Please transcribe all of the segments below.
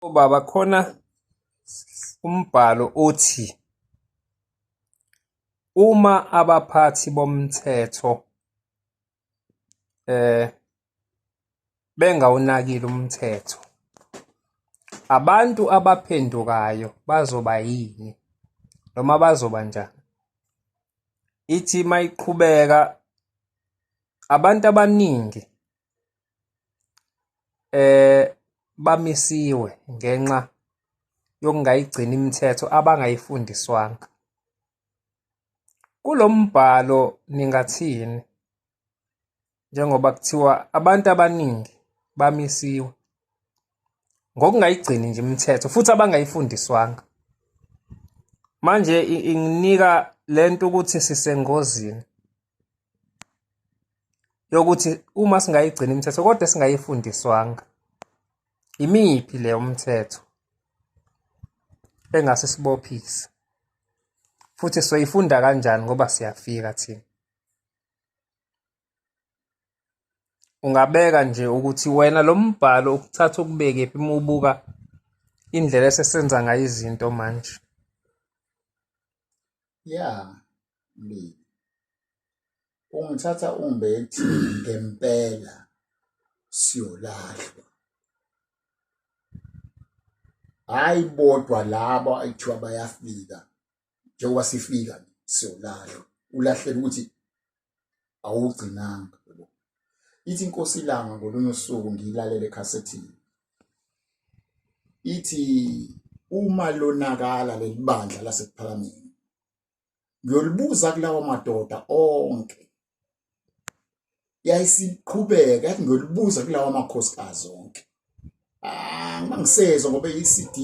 Ubaba khona umbhalo othi uma abaphathi bomthetho bengawunakile umthetho, abantu abaphendukayo bazoba yini noma bazoba njani? Ithi mayiqhubeka abantu abaningi bamisiwe ngenxa yokungayigcini imithetho abangayifundiswanga. Kulo mbhalo ningathini? Njengoba kuthiwa abantu abaningi bamisiwe ngokungayigcini nje imithetho futhi abangayifundiswanga. Manje inginika lento ukuthi sisengozini yokuthi uma singayigcini imithetho kodwa singayifundiswanga, imiphi leyo mthetho engase sibophise futhi soyifunda kanjani ngoba siyafika thina? Ungabeka nje ukuthi wena lo mbhalo ukuthatha ukubekephi uma ubuka indlela esesenza ngayo izinto manje? Ya, Mlilo. Ungithatha ungibeke ekuthini ngempela siyolahlwa. Hhayi bodwa laba ekuthiwa bayafika, njengoba sifika siyolahlwa. Ulahlele ukuthi awugcinanga yabo. Ithi inkosi ilanga ngolunye usuku ngiyilalele ekhasethini. Ithi uma lonakala leli bandla laseKuphakameni ngiyolibuza kulawa madoda onke. Yayisiqhubeka yathi ngiyolibuza kulawa makhosikazi onke. Ah, ngangisezwa ngoba i-CD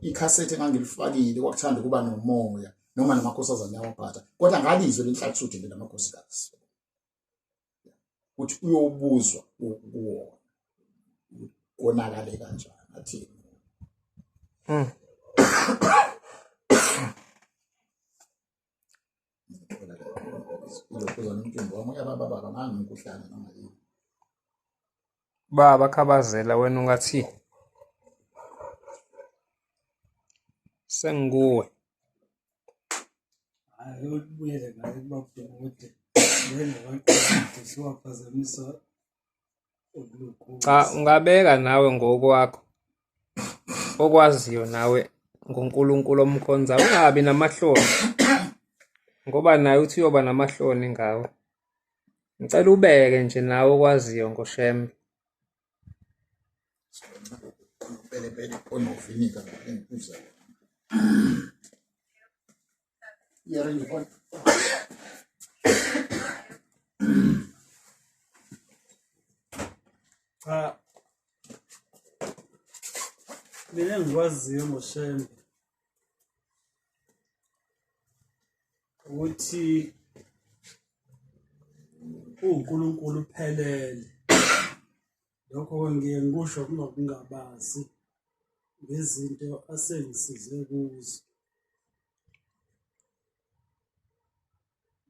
ikhasethi engangilifakile kwakuthanda ukuba nomoya noma namakhosazane awaphatha kodwa ngalizwe lenhlathuthi nje lamakhosikazi ukuthi uyobuzwa kuwona konakale kanjani athini. Ilokhuza nomcimbi wami uyababa baba ngangimkhuhlane noma yini. Baba Khabazela wena ungathi sengikuwe. Hayi ubuyele ngaye kubabude njengabaqede siwaphazamisa ubulukhu. Cha, ungabeka nawe ngokwakho okwaziyo nawe ngoNkulunkulu omkhonza, ungabi namahloni ngoba naye uthi uyoba namahloni ngawe. Ngicela ubeke nje nawe okwaziyo ngoShembe. Pelepele onovinika engiphuza. Cha, mina engikwaziyo ngoShembe ukuthi uNkulunkulu uphelele. Lokho ngiye ngikusho kungakungabazi ngezinto asengisize kuzo.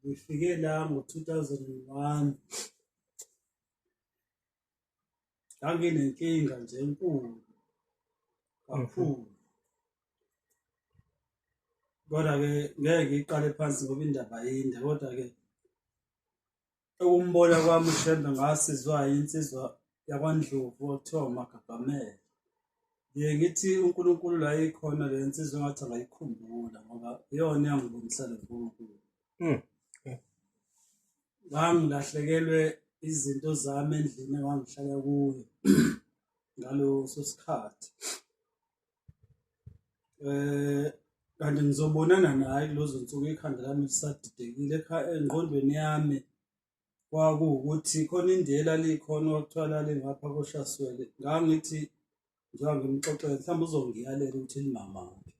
Ngifike la ngo-2001 nganginenkinga nje enkulu kakhulu, kodwa-ke ngeke ngiyiqale phansi ngoba indaba yinde. Kodwa-ke ukumbona kwami uShembe ngasizwa insizwa yakwaNdlovu okuthiwa uMagabhamela. Ngiye ngithi uNkulunkulu la ikhona le nsizwa engathi angayikhumbula ngoba iyona eyangibonisa lo Nkulunkulu. Ngangilahlekelwe izinto zami endlini engangihlala kuyo ngaloso sikhathi. Kanti ngizobonana naye kulezo nsuku ikhanda lami lisadidekile engqondweni yami kwakuwukuthi khona indiya elalikhona kwakuthiwa lalingapha koShaswele. Ngangithi njengoba ngimxoxela mhlawumbe uzongiyalela ukuthi limamaphi.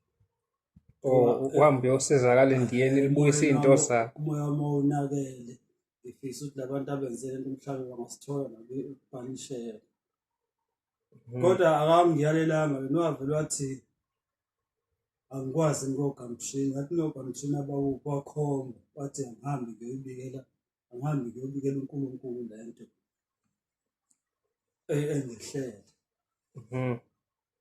Oh, uhambe uyosizakala endiyeni libuyise iy'nto zakho. Umoya wami wawonakele. Ngifisa ukuthi labantu abenze lento mhlawumbe bangasithola nabo ukupanishela. Kodwa akangiyalelanga yena wavele wathi angikwazi ngikogamshini. Ngathi nogamshini abawuphi wakhomba wathi angihambe ngiyoyibikela, angihambe ngiyobikela uNkulunkulu lento engehlele.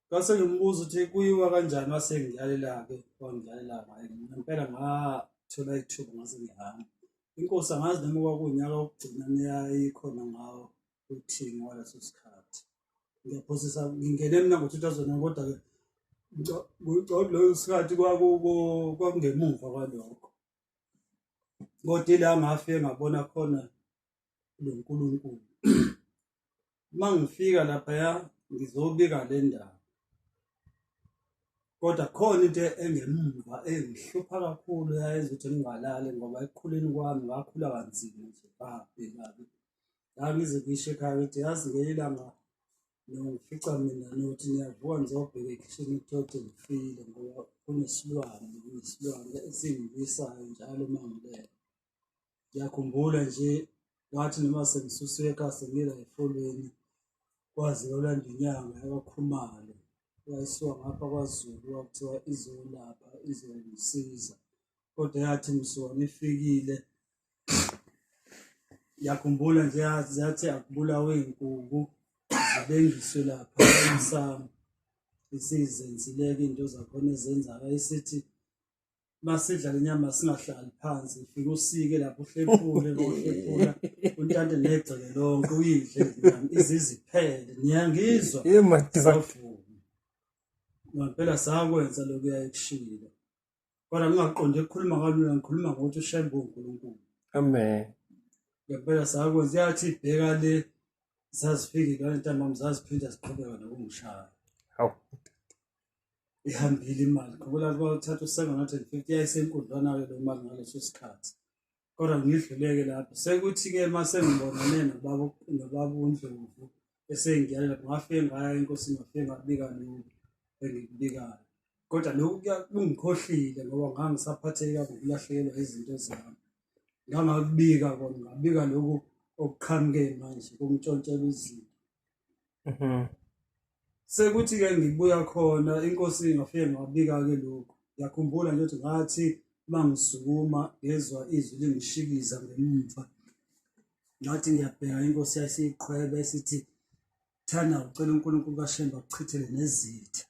Ngase ngimbuza ukuthi kuyiwa kanjani, wase ngiyalela-ke, wangiyalela ngaye. Ngempela ngathola ithuba ngase ngihamba. Inkosi angazi noma kwakuwunyaka wokugcina eyayikhona ngawo uThingo ngaleso sikhathi. Ngiyaphosisa ngingene mina ngo-2001 kodwa-ke ngicabanga leso sikhathi kwakungemuva kwalokho. Kodwa ila ngafike ngabona khona lo Nkulunkulu. Uma ngifika laphaya ngizobika le ndaba. Kodwa khona into engemumva engihlupha kakhulu eyayenza ukuthi ngingalali ngoba ekukhuleni kwami ngakhula kanzima nje kabi kabi. Ngangize ngisho ekhaya ngithi yazi ngelinye ilanga nongifica mina nothi niyavuka nizobheka ekhishini uthole ngifile ngoba kunesilwane kunesilwane esingibuyisayo njalo uma ngilele. Ngiyakhumbula nje ngathi noma sengisusiwe ekhaya sengila efolweni kwaze kwalanda inyanga yakwaKhumalo yayisuka ngapha kwaZulu kwakuthiwa izolapha izongisiza kodwa yathi msona ifikile ngiyakhumbula nje yathi akubulawe iy'nkukhu zilengiswe lapha emsamo isizenzileke iy'nto zakhona ezenzayo ayisithi masidla le nyama singahlali phansi fike usike lapho uhlephule ngohlephula untante negceke lonke uyidle nyama iziziphele niyangizwa madoda ngempela sakwenza lokhu yayikushilo kodwa ngingaqondi ukukhuluma kalula ngikhuluma ngokuthi uShembe uNkulunkulu amen ngempela sakwenza yathi ibheka le zazifike ngale ntambama zaziphinda ziqhubeka nokungishaya hawu Ihambile imali khumbula kwathatha u-750 yayisenkundlwana-ke lo mali ngaleso sikhathi kodwa ngidluleke lapho sekuthi-ke uma sengibonane nobaba nobaba uNdlovu esengiyalela ngafike ngaya enkosini ngafike ngabika lokhu engikubikayo kodwa lokhu kungikhohlile ngoba ngangisaphatheke kabi ngokulahlekelwa izinto zami ngangakubika kona ngabika lokhu okuqhamuke manje kuntshontshela izinto. Sekuthi-ke ngibuya khona inkosi ngafike ngabika-ke lokhu. Ngiyakhumbula nje ukuthi ngathi uma ngisukuma ngezwa izwi lingishikiza ngemumva. Ngathi ngiyabheka inkosi yayisiyiqhweba esithi thana ucela uNkulunkulu kaShembe akuchithele nezitha.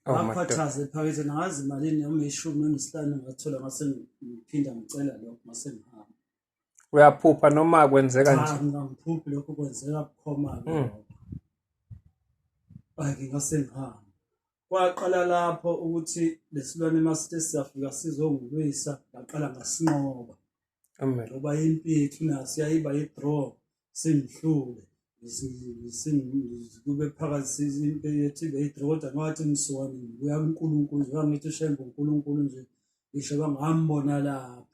Oh, madoda. Ngakhwathaza ephaketheni angazi malini noma ishumi noma isihlanu ngathola ngase ngiphinda ngicela lokho ngase ngihamba. Uyaphupha noma kwenzeka Cha, nje? ngingangiphuphi lokho kwenzeka bukhoma-ke lokho. Hhayi ngingase ngihambe. Kwaqala lapho ukuthi lesilwane masithe siyafika sizongilwisa ngaqala ngasinqoba. Amen. Ngoba impi yethu naso yayiba i-draw singihlule kube phakathi impi yethu ibe i-draw kodwa ngathi msuwane ngibuya kuNkulunkulu njengoba ngithi uShembe uNkulunkulu nje ngisho bangambona lapho.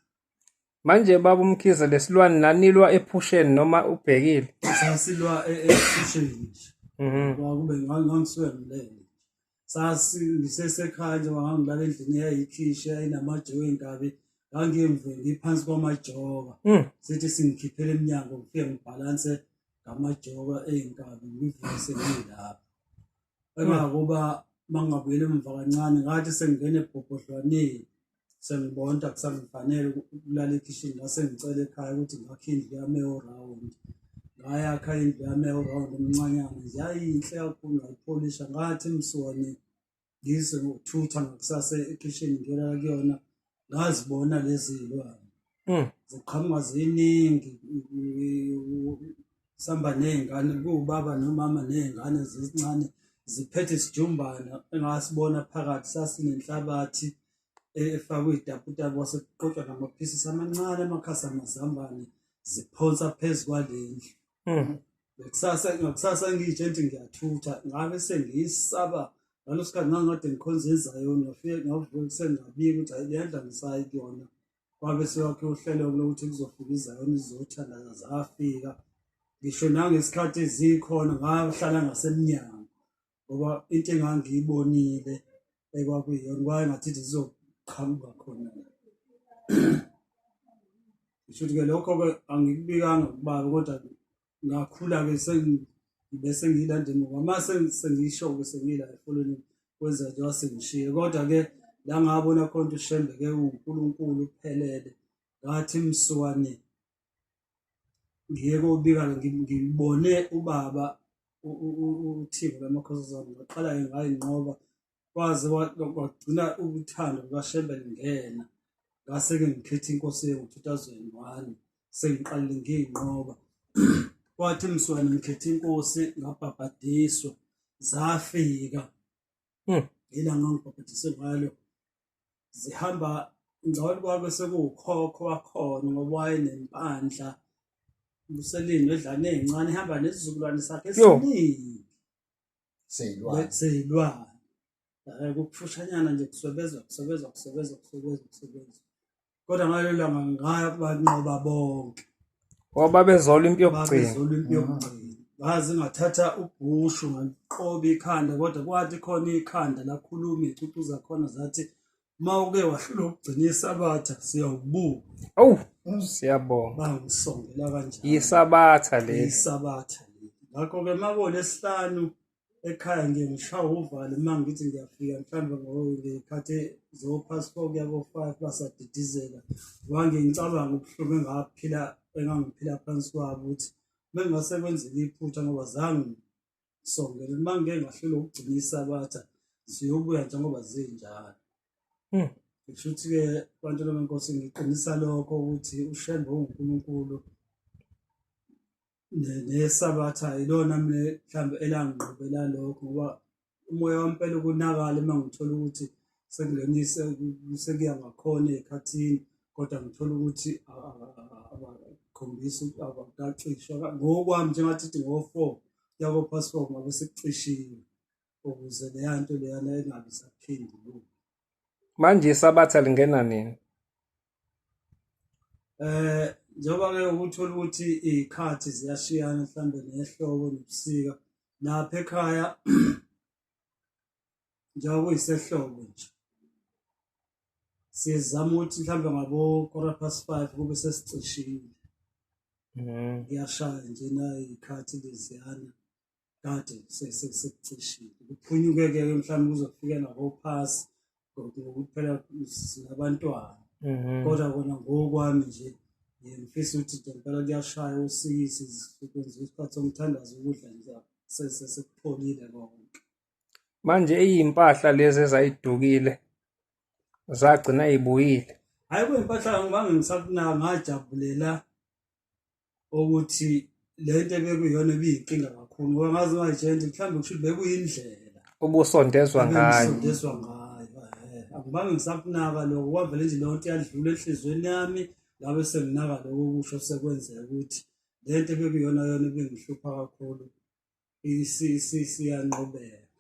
Manje baba uMkhize lesilwane nanilwa ephusheni noma ubhekile? Sasilwa ephusheni nje. Kwakube ngangisuke ngilele. Sasi ngisesekhaya nje ngangilala endlini eyayikhishi yayinamajoka ey'nkabi ngangiye ngiphansi kwamajoka. Sithi singikhiphele emnyango ngifike ngibhalanse ngamajoka ey'nkabi ngivuke sengilapho. Engakuba mangingabuyela emuva kancane ngathi sengingena ebhobhodlwaneni sengibona kusangifanele ukulala ekhishini ngase ngicela ekhaya ukuthi ngakhe indlu yami ewurawundi ngayakha indlu yami ewurawundi emncanyana nje yayinhle kakhulu ngayipholisha ngathi msuwane ngize ngokuthutha ngakusasa ekhishini ngiyolala kuyona ngazibona lezi zilwane ziqhamuka ziningi sihamba ney'ngane kuwubaba nomama ney'ngane zincane ziphethe isijumbana engasibona phakathi sasinenhlabathi efakwe iy'taputapu kwase kuqotshwa namaphisisi amancane amakhasi amazambane ziphonsa phezu kwale ndlu. Ngakusasa ngakusasa ngiyitshela ukuthi ngiyathutha ngabe sengiyisaba ngaleso sikhathi ngangikade ngikhonza eZayoni ngafike ngavuka ekuseni ngabika ukuthi hhayi le ndlu angisayi kuyona. Kwabe sekwakhe uhlelo lokuthi kuzofika iZayoni izothandaza zafika. Ngisho nangesikhathi zikhona ngahlala ngasemnyango ngoba into engangiyibonile ekwakuyiyona kwayengathi zizoqhamuka khona la. Ngisho ukuthi-ke lokho-ke angikubikanga kubaba kodwa ngakhula-ke bese ngiyilanda emuva uma sengisho-ke sengila efolweni kwenza njengoba sengishiye kodwa-ke la ngabona khona ukuthi uShembe-ke uwuNkulunkulu uphelele ngathi msuwane ngiye kobika ngibone ubaba uthingo lwamakhosazane, ngaqala-ke ngayinqoba kwaze kwagcina uthando lukaShembe lingena. Ngase-ke ngikhetha inkosi ngo-2001 sengiqalile ngiyinqoba. Kwathi mswane ngikhetha inkosi ngabhabhadiswa zafika ilanga ngibhabhadiswe ngalo zihamba ngicabanga kwabe sekuwukhokho wakhona ngoba wayenempandla uselindwe edlane ey'ncane ihamba nesizukulwane sakhe esiningi seyilwane seyilwane. Kukufushanyana nje kuswebezwa kuswebezwa kuswebezwa kuswebezwa kuswebezwa, kodwa ngalelo langa ngabanqoba bonke. Ngoba babezolwa impi yokugcina. Babezolwa impi yokugcina. Ngaze ngathatha ubhushu ngaliqoba ikhanda, kodwa kwathi khona ikhanda lakhuluma iy'cucu zakhona zathi uma uke wahlula ukugcina isabatha siyawubuka. Awu, siyabonga. Bangisongela kanjalo. Yisabatha leli. Isabatha leli. Ngakho-ke uma kuwolwesihlanu ekhaya ngiye ngishawe uvalo uma ngithi ngiyafika mhlawumbe ngey'khathi zo-past four kuya ko-five basadidizela, ngoba ngiye ngicabanga ubuhlungu engaphila engangiphila phansi kwabo ukuthi bengingase kwenzeka iphutha ngoba zangisongela uma ngike ngahlulwa ukugcina isabatha ziyobuya njengoba zinjalo. Ngisho ukuthi-ke bantwana benkosi ngiqinisa lokho ukuthi uShembe uwuNkulunkulu nesabatha ilona mina mhlawumbe elanginqobela lokho, ngoba umoya wami impela ukunakala uma ngithola ukuthi sekungenise sekuya ngakhona ey'khathini, kodwa ngithola ukuthi abakhombisi abakacishwa ngokwami njengathi ngo-four kuya ko-past four ngabe sekucishiwe ukuze leya nto leyana ingabi isaphinde ibuye. Manje isabatha lingena nini? Njengoba ke ukuthola ukuthi iy'khathi ziyashiyana mhlambe nehlobo nobusika lapha ekhaya njengoba kuyisehlobo nje sizama ukuthi mhlambe ngabo 5:15 kube sesicishile. Kuyashaya nje na iy'khathi leziyana kade sekucishile, kuphunyuke-ke mhlawumbe kuzofika nakophasi ngokuthi phela sinabantwana. Kodwa kona ngokwami nje ngiye ngifise ukuthi nje ngempela kuyashaya usikisi kwenziwa isikhathi somthandazo ukudla nje sekupholile konke. Manje iy'mpahla lezi ezayidukile zagcina y'buyile? Hhayi, kuy'impahla angibange ngisakunaka, ngajabulela ukuthi le nto ebekuyiyona ebiyinkinga kakhulu ngoba ngaze ngayitshela ukuthi mhlawumbe kusho ukuthi bekuyindlela ubusondezwa ngayo. Ebengисondezwa ngayo. Angibange ngisakunaka lokho, kwavele nje leyo nto yadlula enhliziyweni yami, ngabe senginaka lokho okusho sekwenzeka ukuthi le nto ebekuyiyona yona ebingihlupha kakhulu isiyanqobeka.